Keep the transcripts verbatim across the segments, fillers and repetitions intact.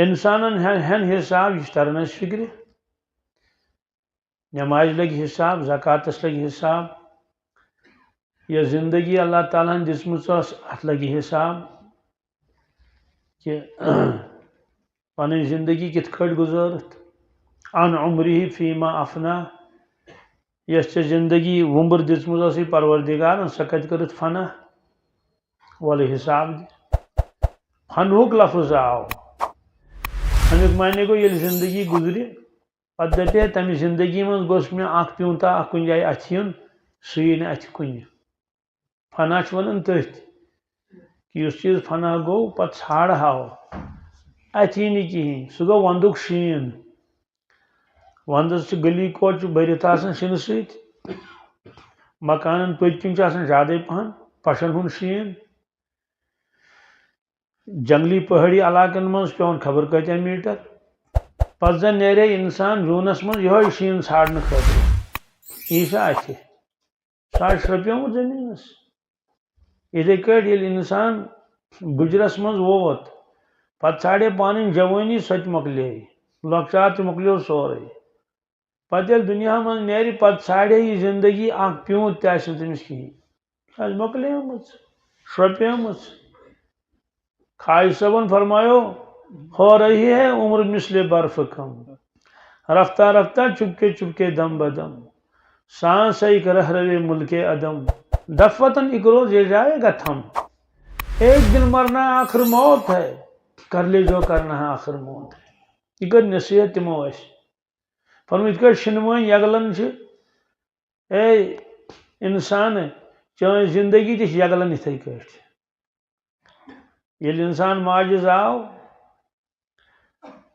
انسانن ہن ہن حساب، یہِ چھُ تران اَسہِ فکرِ۔ نمازِ لگہِ حساب، زکاتس لگہِ حساب، یۄس زندگی اللہ تعالیٰ ہن دِژمٕژ ٲس، اتھ لگہِ حساب کہِ پنٕنۍ زندگی کِتھ کٲٹھۍ گُزٲرٕتھ۔ عن عمرہ فیما افنا، یۄس ژےٚ زندگی وُمبٕر دِژمٕژ ٲسٕے پروردگارن، سۄ کتہِ کٔرٕتھ فنا؟ وَلہٕ حساب دِ۔ فنہُک لفظ آو، اَمیُک معنی گوٚو، ییٚلہِ زندگی گُزرِ، پتہٕ دَپہِ ہے، تَمہِ زندگی منٛز گوٚژھ مےٚ اکھ پیوٗنٛتہ اکھ کُنہِ جایہِ اَتھِ یُن، سُہ یی نہٕ اَتھِ کُنہِ۔ فنا چھِ وَنان تٔتھۍ، کہِ یُس چیٖز فنا گوٚو، پتہٕ ژھانٛڈ ہاو، اَتھِ یی نہٕ کِہیٖنۍ۔ سُہ گوٚو وَندُک شیٖن۔ وَندَس چھِ گلی کوچہِ بٔرِتھ آسان شِنہٕ سۭتۍ۔ مکانَن پٔتۍ کِنۍ چھُ آسان زیادَے پَہَن پَشَن ہُنٛد شیٖن۔ جنگلی پہٲڑی علاقَن منٛز پٮ۪وان خبر کۭتیٛاہ میٖٹر۔ پَتہٕ زَن نیرے اِنسان جوٗنَس منٛز یِہوٚے شیٖن ژھانٛڈنہٕ خٲطرٕ۔ یی سا اَتھِ۔ سُہ آسہِ شرٛپیومُت زٔمیٖنَس۔ یِتھَے کٲٹھۍ ییٚلہِ اِنسان بُجرَس منٛز ووت، پَتہٕ ژھانٛڈے پَنٕنۍ جوٲنی، سۄ تہِ مۄکلے، لۄکچار تہِ مۄکلیو سورُے۔ پَتہٕ ییٚلہِ دُنیاہَس منٛز نیرِ، پَتہٕ ژھانٛڈے یہِ زِندگی، اَکھ پیوٗنٛت تہِ آسہِ نہٕ تٔمِس کِہیٖنۍ۔ سۄ آسہِ مۄکلیمٕژ، شرٛپیمٕژ۔ خواجہ صٲبن فرمایو، ہو رہی ہے عمر مثل برف کم، رفتہ رفتہ چپکے چپکے دم بدم، سانس ہے ایک رہ روے ملک عدم، دفعتاً ایک روز یہ جائے گا تھم۔ ایک دن مرنا آخر موت ہے، کر لے جو کرنا ہے آخر موت ہے۔ یہ کر نصیحت تمو اَسہِ۔ فرمو، یِتھ کٲٹھۍ شِنہٕ مٲنۍ یگلان چھِ، اے انسان، چٲنۍ زندگی تہِ چھِ یگلان یِتھَے کٲٹھۍ۔ ییٚلہِ انسان ماجہِ زاو،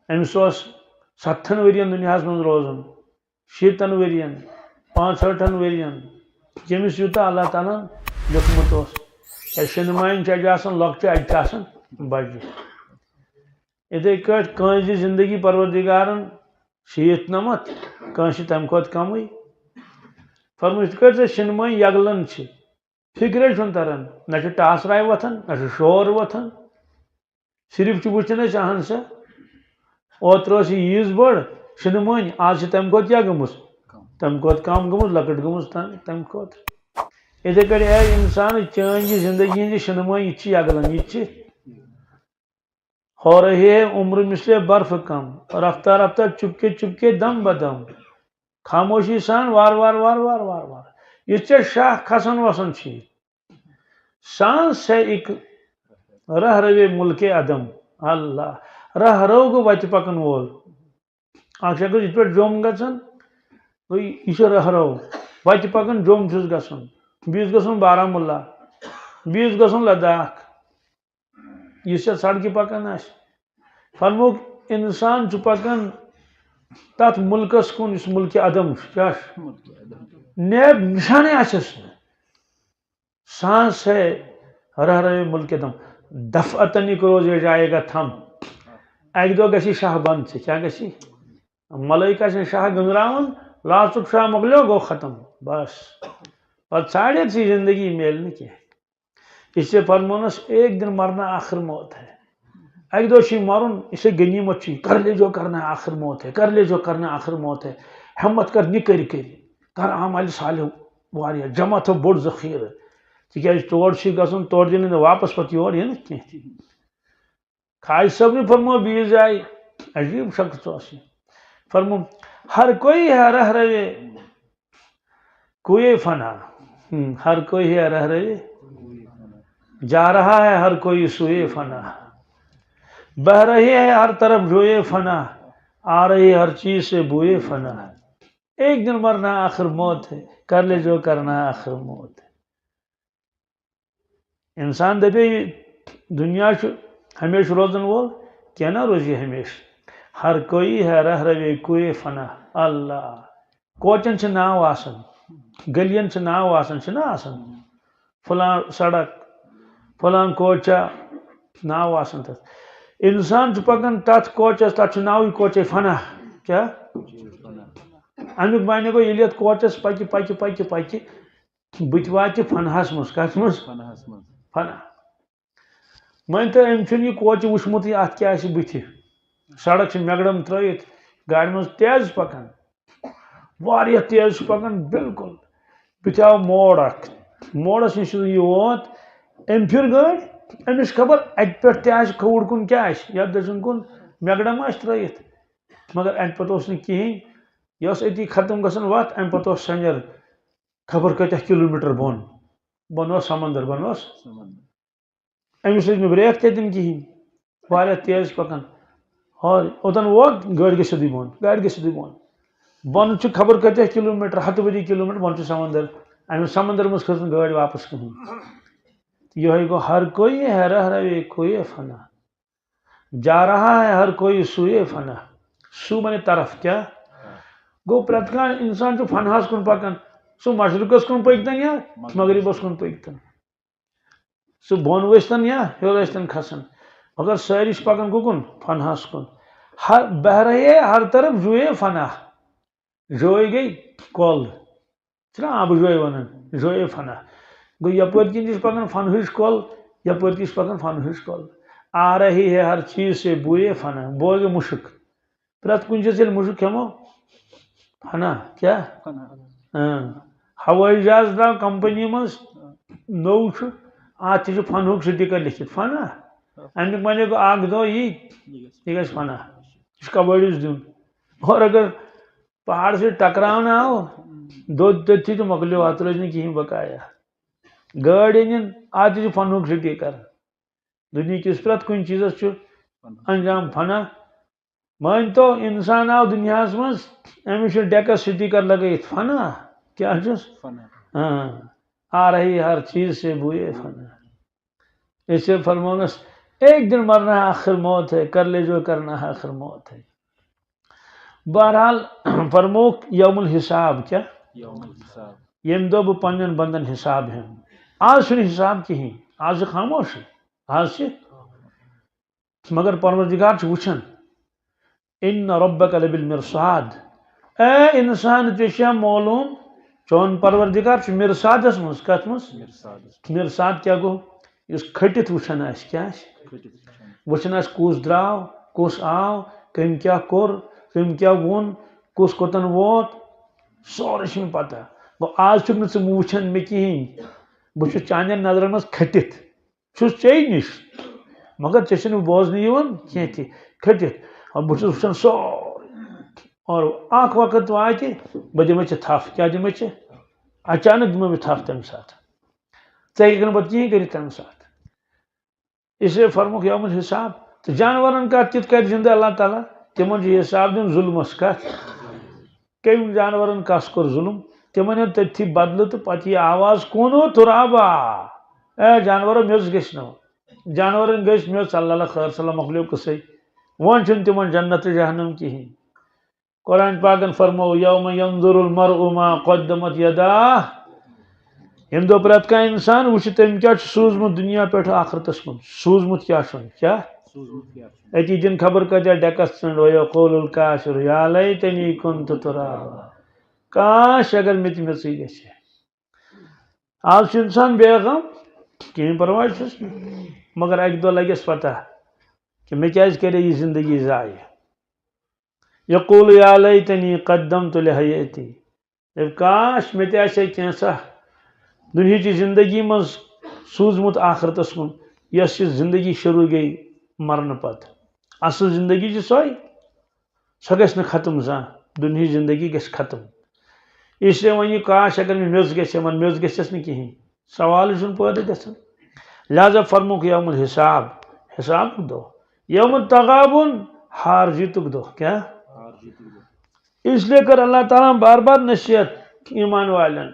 أمِس اوس ستتھن ؤرین دُنیاہس منٛز روزُن، شیٖتن ؤرین، پانٛژہٲٹھن ؤرین، ییٚمِس یوٗتاہ اللہ تعالیٰ ہن لیوٚکھمُت اوس۔ یا شِنہٕ مانہِ چھِ اَجہِ آسان لۄکچہِ، اَجہِ چھِ آسان بَجہِ۔ یِتھَے کٲٹھۍ کٲنٛسہِ دِ زندگی پروردگارن شیٖتھ نَمَتھ، کٲنٛسہِ چھِ تَمہِ کھۄتہٕ کَمٕے۔ فرموو، یِتھ کٲٹھۍ ژےٚ شِنہٕ مٲنۍ یگلان چھِ، فِکرے چھُنہٕ تران، نہ چھُ ٹاسراے وۄتھان، نہ چھُ شور وۄتھان۔ صرف چھُ وٕچھان أسۍ، اہن سا، اوترٕ ٲس یہِ ییٖژ بٔڑ شِنہٕ مٲنۍ، آز چھِ تَمہِ کھۄتہٕ کیٛاہ گٔمٕژ؟ تَمہِ کھۄتہٕ کَم گٔمٕژ، لۄکٕٹ گٔمٕژ تَمہِ، تَمہِ کھۄتہٕ۔ یِتھَے کٲٹھۍ، اے اِنسان، چٲنۍ یہِ زندگی ہِنٛز یہِ شِنہٕ مٲنۍ، یہِ تہِ چھِ یگلان، یہِ تہِ چھِ۔ ہو رہی ہے عمر مثل برف کم، رفتہ رفتہ چپکے چپکے دم بدم۔ خاموشی سان وار وار وار وار وار وار۔ یُتھ ژےٚ شاہ کھسان وسان چھی۔ سانس ہے ایک رہ روے ملک عدم۔ اللہ۔ رہ رو گوٚو وتہِ پکن وول۔ اکھ چھُ اگر یِتھ پٲٹھۍ جوٚم گژھان، گوٚو یہِ چھُ رہ رو۔ وتہِ پکان جوٚم چھُس گژھان۔ بیٚیِس گژھُن بارہمولہ۔ بیٚیِس گژھُن لداخ۔ یُس یَتھ سڑکہِ پکان آسہِ۔ فرمووُکھ، اِنسان چھُ پکان تَتھ مُلکَس کُن، یُس مُلکِ عدم چھُ۔ کیٛاہ چھُ؟ نیب نشانٕے آسٮ۪س نہٕ۔ سانس ہے رہ روے مُلکِ عدم۔ دفعتاً ایک روز یہ جائے گا تھم۔ اَکہِ دۄہ گژھِ یہِ شاہ بنٛد ژےٚ۔ کیٛاہ گژھِ؟ ملٲیکہ چھِ شاہ گٔنٛزراوان، لاسٹُک شاہ مۄکلیو، گوٚو ختم۔ بس۔ پتہٕ ژھانٛڈے ژےٚ زندگی، میلہِ نہٕ کینٛہہ۔ اس لیے فرمونس، ایک دن مرنا آخر موت ہے۔ اکہِ دۄہ چھُے مرُن، یہِ چھےٚ غنیمت چھُے، کر لے جو کرنا ہے آخر موت ہے، کر لے جو کرنا ہے آخر موت ہے۔ ہمت کر، نہِ کٔرۍ کٔرۍ، کر اعمال صالح واریاہ، جمع تھٲو بوٚڑ ذخیرٕ۔ تِکیٛازِ تور چھُے گژھُن، تورٕ دِنہٕ نہٕ واپس پتہٕ یور یِنہٕ کینٛہہ۔ خواجہ صٲبنہِ فرموو بیٚیِس جایہِ، عجیٖب شخص اوس یہِ۔ فرموو، ہر کوئی ہے رہ روے کوئے فنا۔ ہم، ہر کوئی ہے رہ روے۔ جا رہا ہے ہر کوئی سوئے فنا۔ بہہ رہی ہے ہر طرف جوئے فنا۔ آ رہی ہر چیز سے بوئے فنا۔ ایک دن مرنا آخر موت ہے، کر لے جو کرنا ہے آخر موت ہے۔ انسان دپے، یہِ دُنیا چھُ ہمیشہٕ روزن وول، کینٛہہ نہ روزِ یہِ ہمیشہٕ۔ ہر کوئی ہے رہ روے کوئے فنا۔ اللہ۔ کوچن چھِ ناو آسان، گلین چھِ ناو آسان، چھِ نہ آسان؟ فلاں سڑک، فلاں کوچہ، ناو آسان تتھ۔ انسان چھُ پکان تتھ کوچس، تتھ چھُ ناوٕے کوچے فنا۔ کیٛاہ؟ امیُک معنی گوٚو، ییٚلہِ یتھ کوچس پکہِ، پکہِ، پکہِ، پکہِ، بٕتھِ واتہِ فناہس منٛز۔ کتھ منٛز؟ فناہس منٛز۔ فنا۔ وۄنۍ تہٕ أمۍ چھُنہٕ یہِ کوچہِ وٕچھمُتٕے، اتھ کیٛاہ آسہِ بٕتھِ۔ سڑک چھِ میگڑم ترٲیِتھ، گاڑِ منٛز تیز پکان، واریاہ تیز چھِ پکان، بالکل۔ بٕتھِ آو موڑ اکھ، موڑس نِش یُتھُے یہِ ووت، أمۍ پھِر گٲڑۍ، أمِس چھِ خبر اَتہِ پٮ۪ٹھ تہِ آسہِ کھووُر کُن کیٛاہ آسہِ، یَتھ دٔچھُن کُن میگڑم آسہِ ترٲیِتھ، مگر اَمہِ پتہٕ اوس نہٕ کِہیٖنۍ۔ یہِ ٲس أتی ختم گژھان وَتھ، اَمہِ پتہٕ اوس سنجر خبر کۭتیٛاہ کِلوٗ میٖٹر بۄن، بۄن اوس سمندر، بۄن اوس۔ أمِس لٔج نہٕ بریک تہِ دِنۍ کِہیٖنۍ، واریاہ تیز پکان۔ اور اوٚتَن ووت، گٲڑۍ گٔے سیوٚدُے بۄن، گاڑِ گٔے سیوٚدُے بۄن۔ بۄن چھُ خبر کۭتیٛاہ کِلوٗ میٖٹر، ہَتہٕ ؤری کِلوٗ میٖٹر بۄن چھُ سمندر۔ اَمہِ سمندر منٛز کھٔژ نہٕ گٲڑۍ واپس کٕہٕنۍ۔ یِہوٚے گوٚو، ہر کوئی ہے رہ روے کوئی فنا۔ جا رہا ہے ہر کوئی سوئے فنا۔ سو معنی طرف کیٛاہ؟ گوٚو پرٛٮ۪تھ کانٛہہ اِنسان چھُ فناہَس کُن پکان۔ سُہ مشرقس کُن پٔکۍتن یا مغربس کُن پٔکۍتن۔ سُہ بۄن ؤسۍتن یا ہیوٚر ٲسۍتن کھسان۔ مگر سٲری چھِ پکان کُکُن؟ فناہَس کُن۔ ہر بہہ رہے ہر طرف جوئے فنا۔ جوئے گٔے کۄل۔ چھِنہ آبہٕ جوئے ونان؟ جوئے فنا۔ گوٚو یپٲرۍ کِنۍ تہِ چھِ پکان فنہٕچ کۄل، یپٲرۍ تہِ چھِ پکان فنہٕچ کۄل۔ آ رہی ہے ہر چیز سے بوئے فنا۔ بوئے گٔے مُشک۔ پرٛٮ۪تھ کُنہِ چیٖزٕ ییٚلہِ مُشُک کھٮ۪مو، فنا، کیٛاہ؟ فنا۔ اۭں۔ ہوٲیی جہاز درٛاو کمپنی منٛز، نوٚو چھُ، اَتھ تہِ چھُ فنہُک سٹیکر لیکھِتھ، فنا۔ اَمیُک معنی گوٚو اکھ دۄہ یی، یہِ گژھِ فنا۔ یہِ چھُ کبٲڑِس دیُن۔ اور اگر پہاڑ سۭتۍ ٹکراونہٕ آو، دوٚد تٔتھی تہٕ مۄکلیو، اَتھ روزِ نہٕ کِہیٖنۍ بقایا۔ گٲڑۍ أنِن، اَتھ تہِ چھُ فنہُک سٹیکر۔ دُنیہکِس پرٛٮ۪تھ کُنہِ چیٖزس چھُ انجام فنا۔ مٲنۍ تو، اِنسان آو دُنیاہَس منٛز، أمِس چھُ ڈیکَس سٹیکر لگٲیِتھ، فنا۔ کیٛاہ چھُس؟ فنا۔ ہاں، آ رہی ہر چیز سے بوئے فنا۔ اس سے فرمونس، ایک دن مرنا ہے، آخر موت ہے، کر لے جو کرنا ہے، آخر موت ہے۔ بہرحال، فرموک یوم الحساب کیٛاہ؟ یوم الحساب۔ ییٚمہِ دۄہ بہٕ پننٮ۪ن بندن حساب ہٮ۪مہٕ۔ آز چھُنہٕ حساب کِہیٖنۍ، آز چھُ خاموش، آز چھِ مگر پروردگار چھُ وٕچھان۔ ان ربک لبالمرصاد۔ اے انسان، ژےٚ چھےٚ معلوم، چون پروردگار چھُ مرصادس منٛز۔ کتھ منٛز؟ مرصادس۔ مرصاد کیٛاہ گوٚو؟ یُس کھٔٹِتھ وٕچھان آسہِ، کیٛاہ آسہِ؟ کھٔٹِتھ وٕچھان۔ وٕچھان آسہِ کُس درٛاو، کُس آو، کٔمۍ کیٛاہ کوٚر، کٔمۍ کیٛاہ ووٚن، کُس کوٚتن ووت، سورُے چھُ مےٚ پتہ۔ گوٚو، آز چھُکھ نہٕ ژٕ وٕچھان مےٚ کِہیٖنۍ، بہٕ چھُس چانٮ۪ن نظرن منٛز کھٔٹِتھ۔ چھُس ژےٚ نِش، مگر ژےٚ چھُنہٕ بوزنہٕ یِوان کینٛہہ تہِ، کھٔٹِتھ۔ اور بہٕ چھُس وٕچھان سورُے۔ اور اکھ وقت واتہِ، بہٕ دِمے ژےٚ تھپھ۔ کیٛاہ دِمے ژےٚ؟ اچانک دِمے بہٕ تھپھ تَمہِ ساتہٕ۔ ژٕ ہیٚککھ نہٕ پتہٕ کِہیٖنۍ کٔرِتھ تَمہِ ساتہٕ۔ اس لیے فرموک یوم الحساب۔ تہٕ جانورن کتھ کیُتھ کرِ زندٕ اللہ تعالیٰ؟ تِمن چھُ حساب دیُن ظُلمس۔ کتھ؟ کٔمۍ جانورن کس کوٚر ظُلم؟ تِمن ہیوٚت تٔتھی بدلہٕ تہٕ پتہٕ یہِ آواز، "کونو ترابا"۔ اے جانورو، میٚژ گٔژھۍ نہٕ۔ جانورن گٔژھۍ میٚژ، اللہ اللہ خٲر صلی اللہ مۄکلیو قصے۔ وۄنۍ چھُنہٕ تِمن جنت تہٕ جہنم کِہیٖنۍ۔ قرآن پاکن فرموو، "یوم ینظر المرء ما قدمت یداہ"۔ ییٚمہِ دۄہ پرٛٮ۪تھ کانٛہہ اِنسان وٕچھِ، تٔمۍ کیٛاہ چھُ سوٗزمُت دُنیا پٮ۪ٹھ ٲخرتس کُن۔ سوٗزمُت کیٛاہ چھُ؟ کیٛاہ؟ سوٗزمُت کیٛاہ چھُ؟ أتی دِن خبر کۭتیٛاہ ڈٮ۪کس ژٔنٛڈ، "ویقول الکافر یا لیتنی کنت ترابا"۔ کاش اگر مےٚ تہِ میٚژٕے گژھِ ہے۔ آز چھُ اِنسان بے غم، کِہیٖنۍ پرواے چھُس نہٕ۔ مگر اَکہِ دۄہ لگٮ۪س پتہ کہِ مےٚ کیٛازِ کَرے یہِ زندگی ضایع۔ یقول یا لیتنی قدمت لحیاتی۔ دَپہِ، کاش مےٚ تہِ آسہِ ہے کینٛژھا دُنہِچہِ زندگی منٛز سوٗزمُت آخرتس کُن، یۄس یہِ زندگی شروع گٔے مرنہٕ پتہٕ۔ اصل زندگی چھِ سۄے، سۄ گژھِ نہٕ ختم زانٛہہ، دُنہِچ زندگی گژھِ ختم۔ اس لیے وۄنۍ یہِ کاش اگر مےٚ میٚژ گژھِ ہے، مگر میٚژ گژھٮ۪س نہٕ کِہیٖنۍ۔ سوالٕے چھُنہٕ پٲدٕ گژھان۔ لہذا فرموک یوم الحساب، حسابُک دۄہ۔ یوم التغابن، ہار جیٖتُک دۄہ۔ کیٛاہ؟ ہار جیٖتُک دۄہ۔ اس لیے کٔر اللہ تعالیٰ ہن بار بار نصیحت ایمان والٮ۪ن،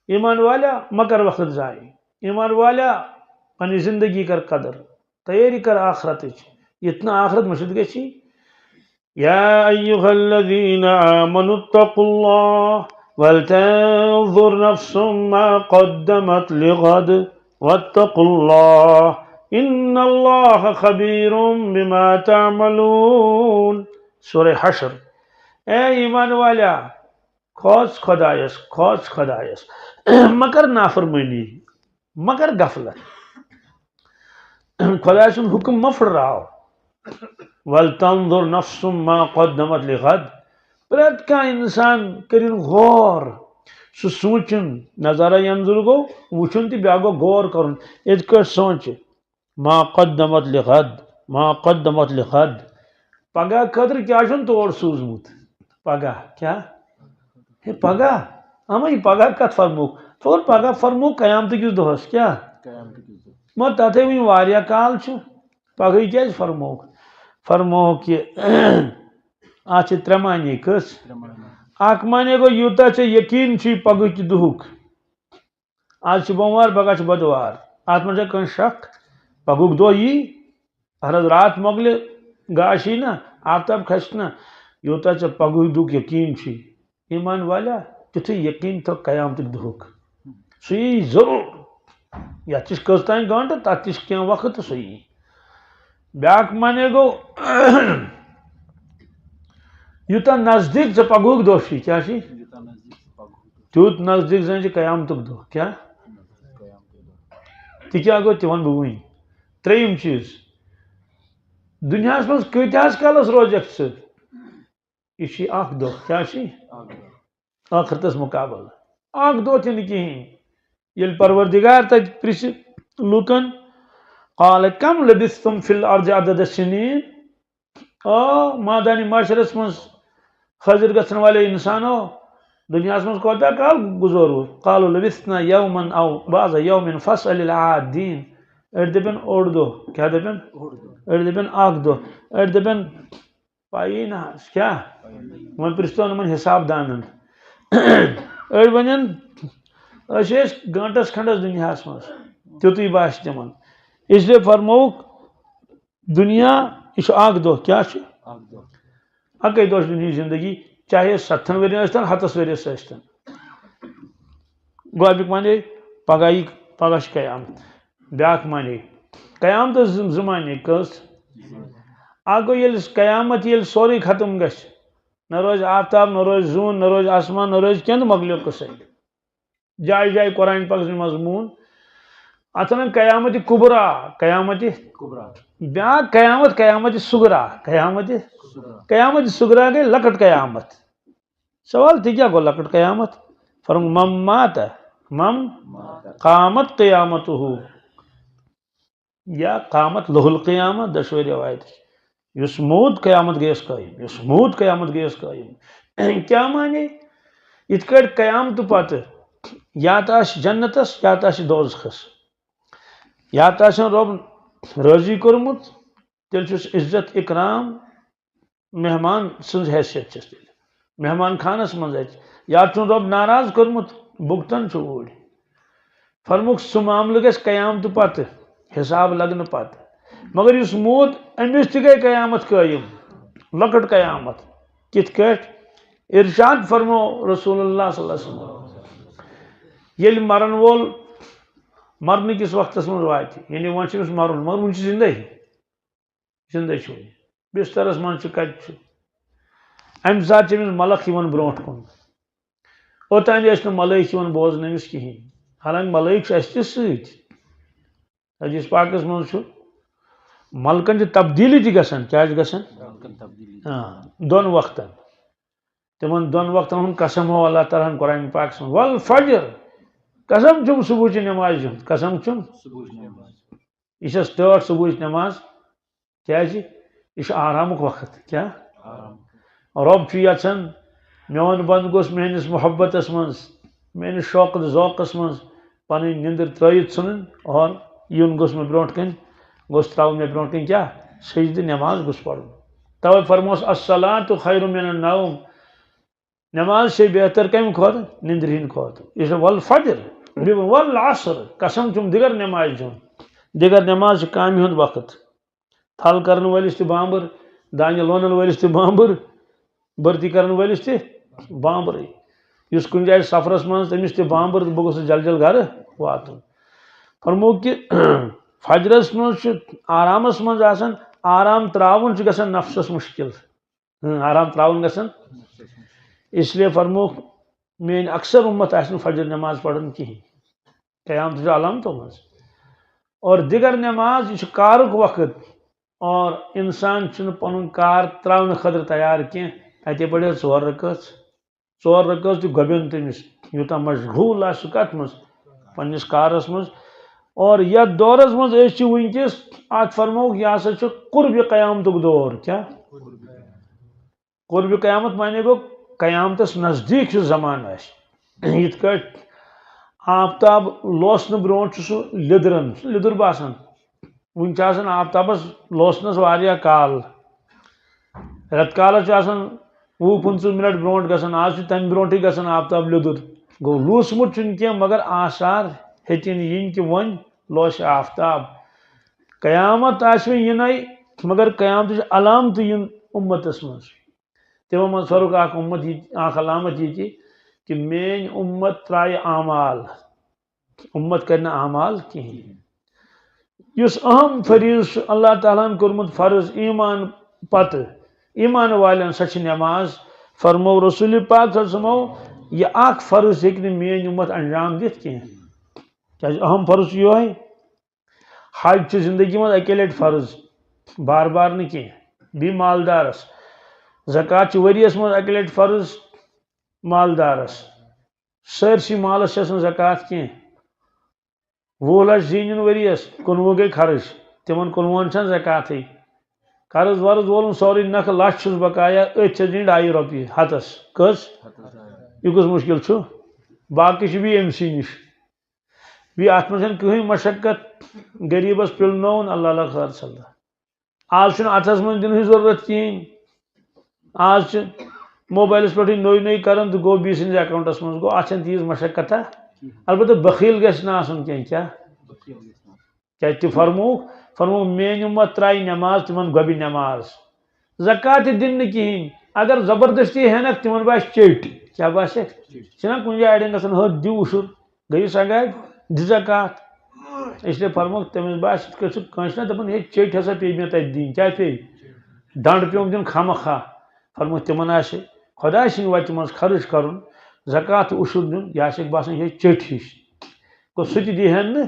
"ایمان والیا، مہ کر وقت ضایع۔ ایمان والیا، پننہِ زندگی کر قدر، تیٲری کر آخرتٕچ، یِتھ نہٕ آخرت مٔشِتھ گژھی۔" یا ایھا الذین آمنوا اتقوا اللہ ولتنظر نفس ما قدمت لغد واتقوا اللہ ان اللہ خبیر بما تعملون۔ سورہ حشر۔ اے ایمان والیا، کھوژ خۄدایس، کھوژ خۄدایس، مہ کر نافرمٲنی، مہ کر غفلت۔ خۄداے سُنٛد حُکم مہ پھٕٹراو۔ ولتنظر نفس ما قدمت لغد۔ پرٛٮ۪تھ کانٛہہ اِنسان کٔرِن غور، سُہ سوٗنٛچِن، نظرا ینظر گوٚو وٕچھُن تہٕ بیٛاکھ گوٚو غور کَرُن۔ یِتھ کٲٹھۍ سونٛچہِ، ما قدمت لغد، ما قدمت لغد۔ پگاہ خٲطرٕ کیٛاہ چھُن تور سوٗزمُت؟ پگاہ کیٛاہ؟ ہے پگاہ، اما یہِ پگاہ کتھ فرمووُکھ؟ ژٕ وَن پگاہ فرمووُکھ قیامتہٕ کِس دۄہس کیٛاہ؟ قیامتہٕ کِس دۄہس۔ مگر تتھے وُنہِ واریاہ کال چھُ، پگہٕے کیٛازِ فرمووُکھ؟ فرمووُکھ یہِ، اتھ چھِ ترٛےٚ معنی۔ کٔژ؟ ترٛےٚ معنی۔ اکھ معنی گوٚو، یوٗتاہ ژےٚ یقیٖن چھُے پگہٕکہِ دُہُک، آز چھُ بوموار، پگاہ چھُ بدوار۔ اتھ منٛز چھا کٲنٛسہِ شک؟ پگہُک دۄہ یی، اگر حظ راتھ مۄکلہِ، گاش یی نہ، آفتاب کھسہِ نہ، یوٗتاہ ژےٚ پگہٕکۍ دُہُک یقیٖن چھُے، ایمان والا، تیُتھُے یقیٖن تھٲو قیامتٕکۍ دُہُک۔ سُہ یی ضروٗر۔ یتھ تہِ چھِ کٔژ تام گٲنٛٹہٕ، تتھ تہِ چھِ کینٛہہ وقت تہٕ سُہ یی۔ بیٛاکھ معنی گوٚو، یوٗتاہ نزدیٖک ژےٚ پگہُک دۄہ چھُے، کیٛاہ چھُے؟ یوٗتاہ نزدیٖک ژےٚ پگہُک دۄہ۔ تیوٗت نزدیٖک زن چھُ قیامتُک دۄہ۔ کیٛاہ؟ قیامتُک دۄہ۔ تہِ کیٛاہ گوٚو، تہِ وَنہٕ بہٕ وٕنۍ۔ ترٛیٚیِم چیٖز، دُنیاہَس منٛز کۭتیٛاہَس کالَس روزَکھ ژٕ؟ یہِ چھُے اَکھ دۄہ۔ کیٛاہ چھُے؟ اَکھ دۄہ۔ ٲخرتس مُقابلہٕ۔ اَکھ دۄہ تہِ نہٕ کِہیٖنۍ۔ ییٚلہِ پروردگار تَتہِ پرٛژھِ لوٗکن، "قال کم لبثتم فی الارض عدد السنین؟" آ، مٲدانِ محشرس منٛز حٲضِر گژھن والے اِنسانو، دُنیاہَس منٛز کوتاہ کال گُزوروٕ؟ قالوا لبثنا یوما او بعض یوم فاسأل العادین۔ أڑۍ دَپن اوٚڑ دۄہ۔ کیٛاہ دَپن؟ اوٚڑ دۄہ۔ أڑۍ دَپن اَکھ دۄہ۔ أڑۍ دَپن پَیی نہ حظ، کیٛاہ؟ وۄنۍ پرٛژھتون یِمَن حِساب دانَن۔ أڑۍ وَنن، "أسۍ ٲسۍ گٲنٛٹَس کھنٛڈَس دُنیاہَس منٛز۔" تیُتُے باسہِ تِمَن۔ اس لیے فرمووُکھ، دُنیا، یہِ چھُ اَکھ دۄہ۔ کیٛاہ چھُ؟ اَکھ دۄہ۔ اَکٕے دۄہ چھُ دُنیاہٕچ زِندگی، چاہے ستتھن ؤرِین ٲسۍتَن، ہَتَس ؤرِیَس ٲسۍتَن۔ گوٚو اَمیُک معنی، پگاہ یی، پگاہ چھُ قیامت۔ بیٛاکھ معنی، قیامتس زٕ، زٕ معنی۔ کٔژ؟ اکھ گوٚو، ییٚلہِ قیامت، ییٚلہِ سورُے ختم گژھِ، نہ روزِ آفتاب، نہ روزِ زوٗن، نہ روزِ آسمان، نہ روزِ کینٛہہ، تہٕ مۄکلیو قصے۔ جایہِ جایہِ قرآن پاکس منٛز مضموٗن۔ اتھ ونان قیامت کبریٰ، قیامت کبریٰ۔ بیٛاکھ قیامت، قیامت صغریٰ، قیامت، صغریٰ۔ قیامت صغریٰ گٔے لۄکٕٹ قیامت۔ سوال، تہِ کیٛاہ گوٚو لۄکٕٹ قیامت؟ فرمووُکھ، "مم مات، مم قامت قیامتہ"۔ یا قامت لہ القیامہ، دۄشوے روایت چھِ۔ یُس موٗد، قیامت گٔیَس قٲیِم، یُس موٗد، قیامت گٔیَس قٲیِم۔ کیٛاہ معنی؟ یِتھ کٲٹھۍ قیامتہٕ پتہٕ یا تہٕ آسہِ جنتس، یا تہٕ آسہِ دوزخس۔ یا تہٕ آسن رۄب رٲضی کوٚرمُت، تیٚلہِ چھُس عزت اکرام مہمان سٕنٛز حیثیت چھس تیٚلہِ مہمان خانس منٛز اَتہِ۔ یا چھُن رۄب ناراض کوٚرمُت، بُگتن چھُ اوٗرۍ۔ فرمووُکھ، سُہ معاملہٕ گژھِ قیامتہٕ پتہٕ، حساب لگنہٕ پتہٕ۔ مگر یُس موٗد، أمِس تہِ گٔے قیامت قٲیِم، لۄکٕٹ قیامت۔ کِتھ کٲٹھۍ؟ ارشاد فرمو رسول اللہ صلی اللہ علیہ وسلم، ییٚلہِ مرن وول مرنہٕ کِس وقتس منٛز واتہِ، یعنی وۄنۍ چھُ أمِس مرُن، مگر وُنہِ چھُ زندے۔ زندے چھُ وُنہِ۔ بسترس منٛز چھُ، کتہِ چھُ؟ امہِ ساتہٕ چھِ أمِس ملک یِوان برونٛٹھ کُن۔ اوٚتانۍ ٲسۍ نہٕ ملٲیِک یِوان بوزنہٕ أمِس کِہیٖنۍ۔ حالانکہ ملٲیِک چھِ اَسہِ تہِ سۭتۍ۔ حدیث پاکس منٛز چھُ، ملکن چھِ تبدیٖلی تہِ گژھان۔ کیٛاہ چھِ گژھان؟ ملکن تبدیٖلی۔ آ، دۄن وقتن۔ تِمن دۄن وقتن ہُنٛد قسم ہو اللہ تعالیٰ ہن قرآن پاکس منٛز، "والفجر"، قسم چھُم صبحٕچہِ نمازِ ہُنٛد، قسم چھُم۔ صبحٕچ نماز۔ یہِ چھس ٹٲٹھ صبحٕچ نماز۔ کیٛازِ؟ یہِ چھُ آرامُک وقت۔ کیٛاہ؟ آرام۔ رۄب چھُ یژھان، میون بنٛدٕ گوٚژھ میٲنِس محبتس منٛز، میٲنِس شوق تہٕ ذوقس منٛز پنٕنۍ نِندٕر ترٲوِتھ ژھٕنٕنۍ اور یُن گوٚژھ مےٚ برونٛٹھ کَنہِ، گوٚژھ ترٛاوُن مےٚ برونٛٹھ کَنہِ کیٛاہ؟ سجدٕ، نماز گوٚژھ پرُن۔ توے فرموس، "الصلاۃ خیر من النوم"۔ نماز چھے بہتر کمہِ کھۄتہٕ؟ نندرِ ہٕنٛدِ کھۄتہٕ۔ یہِ چھُ والفجر، بیٚیہِ ووٚن والعصر، قسم چھُم دِگر نمازِ ہُنٛد۔ دِگر نماز چھِ کامہِ ہُنٛد وقت۔ تھل کرن وٲلِس تہِ بامبر، دانہِ لونن وٲلِس تہِ بامبر، بھرتی کرن وٲلِس تہِ بامبرٕے۔ یُس کُنہِ جایہِ سفرس منٛز، تٔمِس تہِ بامبر، تہٕ بہٕ گوٚژھُس جل جل گرٕ واتُن۔ فرموو کہِ فجرس منٛز چھُ آرامس منٛز آسان، آرام تراوُن چھُ گژھان نفسس مُشکل۔ ہاں، آرام تراوُن گژھان۔ اس لیے فرمووُکھ، میٲنۍ اکثر امت آسہِ نہٕ فجر نماز پران کِہیٖنۍ۔ قیامتٕچ علامتو منٛز۔ اور دِگر نماز، یہِ چھُ کارُک وقت۔ اور انسان چھُنہٕ پنُن کار تراونہٕ خٲطرٕ تیار کینٛہہ۔ اتے پرِ ژور رکعت، ژور رکعت تہِ گۄبن تٔمِس، یوٗتاہ مشغول آسہِ سُہ کتھ منٛز؟ پننِس کارس منٛز۔ اور یتھ دورس منٛز أسۍ چھِ وٕنکیٚس، اتھ فرمووُکھ، یہِ ہسا چھُ قربِ قیامتُک دور۔ کیٛاہ؟ قربِ قیامت معنی گوٚو، قیامتس نزدیٖک یُس زمانہٕ آسہِ۔ یِتھ کٲٹھۍ آفتاب لوسنہٕ برونٛٹھ چھُ سُہ لیٚدرن، سُہ لیٚدُر باسان۔ وُنہِ چھُ آسان آفتابس لوسنس واریاہ کال۔ رٮ۪تہٕ کالس چھُ آسان وُہ پٕنٛژٕہ منٹ برونٛٹھ گژھان، آز چھُ تمہِ برونٛٹھٕے گژھان آفتاب لیٚدُر۔ گوٚو، لوٗسمُت چھُنہٕ کینٛہہ، مگر آثار ہیٚتِن یِنۍ کہِ وۄنۍ لوسہِ آفتاب۔ قیامت آسہِ وۄنۍ یِنَے، مگر قیامتٕچ علامتہٕ یِن اُمتس منٛز۔ تِمو منٛز فرق اکھ اُمت یہِ، اکھ علامت یہِ تہِ کہِ میٲنۍ اُمت ترایہِ اعمال، اُمت کرِ نہٕ اعمال کِہیٖنۍ۔ یُس اہم فریضہٕ چھُ اللہ تعالیٰ ہن کوٚرمُت فرض ایمان پتہٕ، ایمان والٮ۪ن، سۄ چھِ نماز۔ فرموو رسول پاک صلی اللہ علیہ وسلمو، یہِ اکھ فرض ہیٚکہِ نہٕ میٲنۍ اُمت انجام دِتھ کینٛہہ۔ کیازِ اہم فرض چھُ یِہوٚے۔ حج چھُ زندگی منٛز اَکے لٹہِ فرض، بار بار نہٕ کینٛہہ۔ بیٚیہِ مالدارس۔ زکوٰۃ چھُ ؤریَس منٛز اَکہِ لٹہِ فرض مالدارس۔ سٲرسٕے مالس چھِ آسان زکوٰۃ کینٛہہ۔ وُہ لچھ زیٖنِن ؤریَس، کُنوُہ گٔے خرٕچ، تِمن کُنوُہن چھَنہٕ زکوٰتٕے۔ قرض ورض وولُن سورُے نکھٕ، لچھ چھُس بقایا، أتھۍ چھَس دِنۍ ڈایہِ رۄپیہِ ہتس۔ کٔژ؟ یہِ کُس مُشکِل چھُ؟ باقٕے چھُ بیٚیہِ أمۍ سٕے نِش۔ بیٚیہِ اَتھ منٛز چھَنہٕ کٕہٕنۍ مشقت، غریٖبَس پِلنووُن، اللہ اللہ خٲر ژھۄلہ۔ آز چھُنہٕ اَتھَس منٛز دِنٕچ ضروٗرت کِہیٖنۍ۔ آز چھِ موبایلَس پٮ۪ٹھٕے نوٚے نوٚے کَران تہٕ گوٚو بیٚیہِ سٕنٛدِس اٮ۪کاوُنٛٹَس منٛز، گوٚو اَتھ چھَنہٕ تیٖژ مشقت۔ البتہ بخیٖل گژھِ نہٕ آسُن کینٛہہ۔ کیٛاہ؟ کیٛازِ تہِ فرمووُکھ، فرمووُکھ، میٛٲنۍ اُمت ترٛایہِ نٮ۪ماز، تِمَن گۄبہِ نٮ۪ماز۔ زکوٰۃ تہِ دِن نہٕ کِہیٖنۍ۔ اگر زبردستی ہٮ۪نَکھ، تِمَن باسہِ چیٚٹۍ۔ کیٛاہ باسٮ۪کھ؟ چھِنہ کُنہِ جایہِ اَڑٮ۪ن گژھان، ہُتھ دِیِو اُشُر۔ گٔیِو سنگاے، دِ زکوٰۃ۔ اس لیے فرمووُکھ تٔمِس، باسہِ یِتھ کٲٹھۍ چھُ کٲنٛسہِ نہ دَپان، ہے، چیٚٹۍ ہسا پیٚیہِ مےٚ تَتہِ دِنۍ۔ کیٛاہ پیٚیہِ؟ ڈنٛڈ پیوٚم دیُن خامخا۔ فرمووُکھ تِمن آسہِ خۄداے سٕنٛدِ وَتہِ منٛز خرٕچ کَرُن، زکوٰۃ تہٕ اُشُر دیُن، یہِ آسٮ۪کھ باسان، ہے، چیٚٹۍ ہِش۔ گوٚو، سُہ تہِ دِیہِ ہن نہٕ